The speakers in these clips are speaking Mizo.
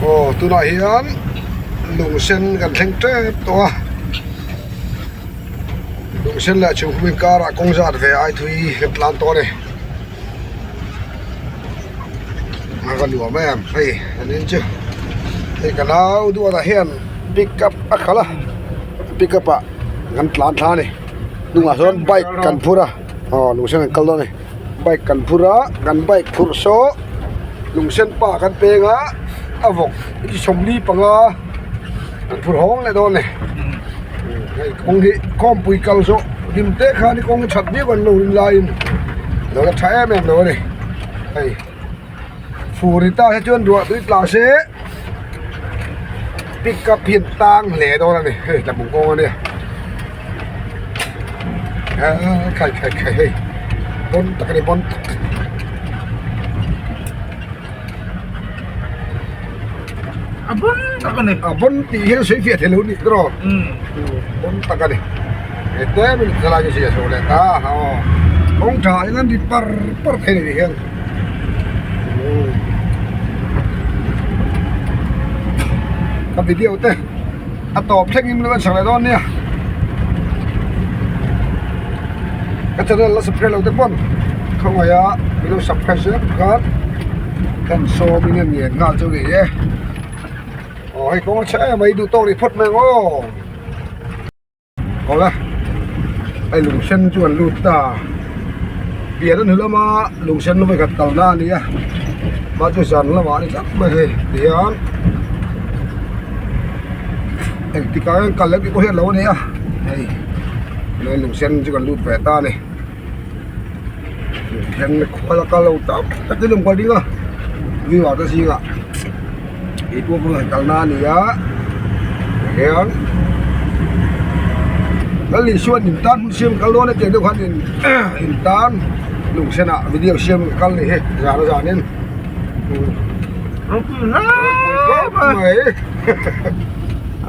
Aw tunah hian lungsen kan thleng tep tawh a lungsen leh chhungkhum inkarah kawng zat ve ai thui kan tlan tawh a ni a va nuam em hei an in chu hei ka nau duatah hian pick up a khalh a pick up ah kan tlan thla a ni hnungah sawn bike kan phur a aw lungsen kan kal dawn a ni. Bike kan phur a kan bike phurh saw lungsen pa kan peng a a vawk 45 kan phur hawng leh dawn a ni hei kawng hi khawmpui kal zawh hlim te khan hi kawng hi that viau an lo rin laiin a lo la tha em em lo a ni hei fur ni ta hi chuan ruah tui tla se pick up hi an tang hle dawn a ni hei tlabung kawng a nia. Khai khai khai hei bon tak a ni bon tak a bon tak a ni a bon tih hian sawi fiah theilo nih tawh bon tak a ni hei tlem in thalai chu zia chho leh ta aw kawng tha ah hian an ri par par thei a ni hian ka video te. A tawp thleng in min rawn chhak leh dawn nia ka channel la subscribe lo te pawn khawngaih a min lo subscribe zel khan kan sawm in a ngen nghal chu ni e aw hei kawng a chhe em mai duh tawk rih phawt mai ang aw. Awle hei lungsen chu an lut ta pian a ni lama lungsen lamah khat kalna a ni a mah chu zan lamah a ni tlat mai hei tihian engtikah nge kal leh tih pawh hriat loh a ni a hei tunah lungsen chu kan lut ve ta a ni lungsen khual a kal lo tam tak in an kal ding a view ah te zingah. Keipawh hmun kalna a ni a hian Lal Isuan in tan hun siam kal dawn a tiang deuh khan in in tan lungsen ah video siam kal ni hi zan a zan in ropui hle mai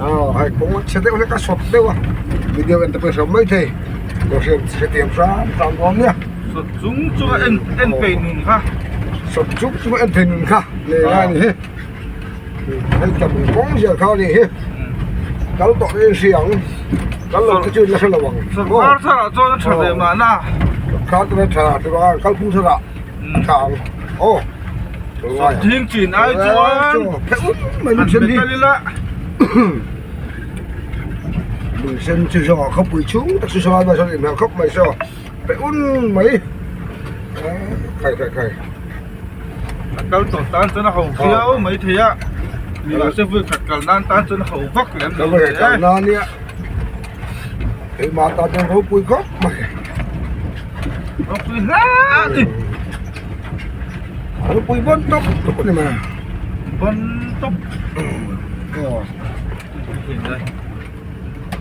aw hei kawng a chhe deuh hlek a sawt deuh a video en te pawh i hre mai thei lo hriat hrethiam hram hram dawn nia. Sawt chung chunga en en peih nun kha. Sawt chung chunga en thei nun kha leh lai a ni hi. Hei tam kawng zel kha a ni hi. Kal tawh in hria ang. Kal lo te chu in la hre lo ang. Sawrkar thar ah chuan a tha ve mahna. Sawrkar thar a tha tura kal phung thar ah a tha ang. Aw. Sawt ding chin ai chuan. Pheh un mai lungsen hi. An be tal ila. Lungsen chu saw khawpui chhung tak chu saw lai sawn inhmel khawp mai saw. Pe un mai khai khai khai a kal tawh tan chuan a ho viau mai thei a mi mahse vui khat kal nan tan chuan a ho vak lem lo e kal nan nia keimah tan chuan ropui khawp mai ropui hle a ni ropui bon tawp tawp a ni mai bon tawp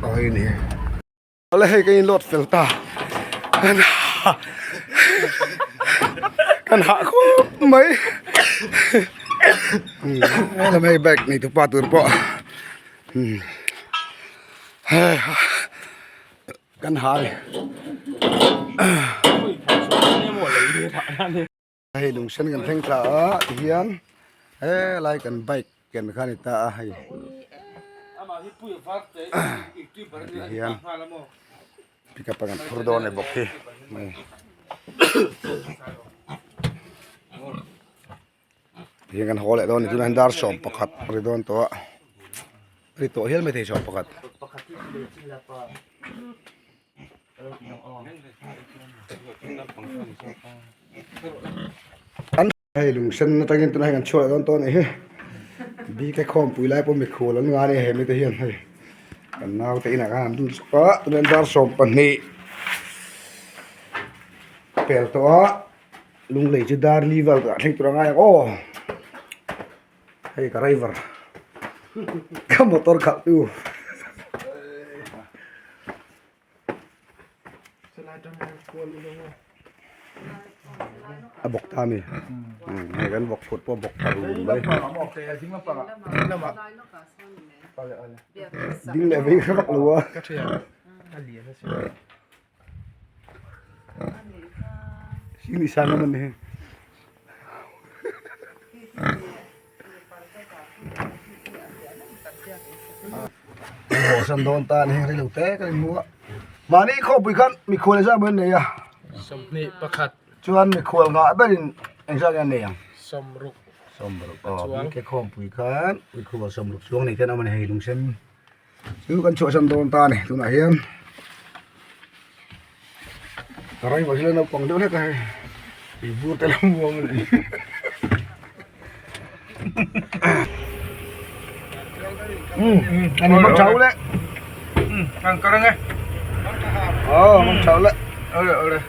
aw hei ni. Awle hei ka in load fel ta kan kan hah khawp mai helam hei bike nei tupa tur pawh hei kan hah a ni. Hei lungsen kan thleng thla a tihian helai kan bike ken kha a ni ta a hei tihian pickup a kan phur dawn a ni bawk hi tihian kan haw leh dawn a ni tunah hian dar 11 a ri dawn tawh a ri tawh hial maithei 11. Hei lungsen atangin tunah hian kan chhuah leh dawn tawh a nih hi bike khawmpui lai pawh mikhual an ngai a ni he mite hian hei kan naute inah khan an lut chawk a tunah hian dar 12 pel tawh a lunglei chu dar li vel tah thleng tur a ngai ang aw hei ka driver ka motor khalh tu. A bawk ta a ni hei kan bawk phut pawh a bawk ta run mai ding leh vei hre vak lo a. Hing ni sang a ni. Kan haw dawn ta a ni rei lo te kan inhmu a mahni khawpui khan mikhual engzat maw an nei a 21 chuan mikhual nghah berin engzat nge an nei ang 60 60 aw bike khawmpui khan mikhual 60 chuang nei te an awm a ni hei lungsen chu kan chhuahsan dawn ta a ni tunah hian driver hi la naupang deuh hlek a hei tui bur te la muang a ni. Ani mang chau le Kan kal ange Aw mang chau le Ole ole.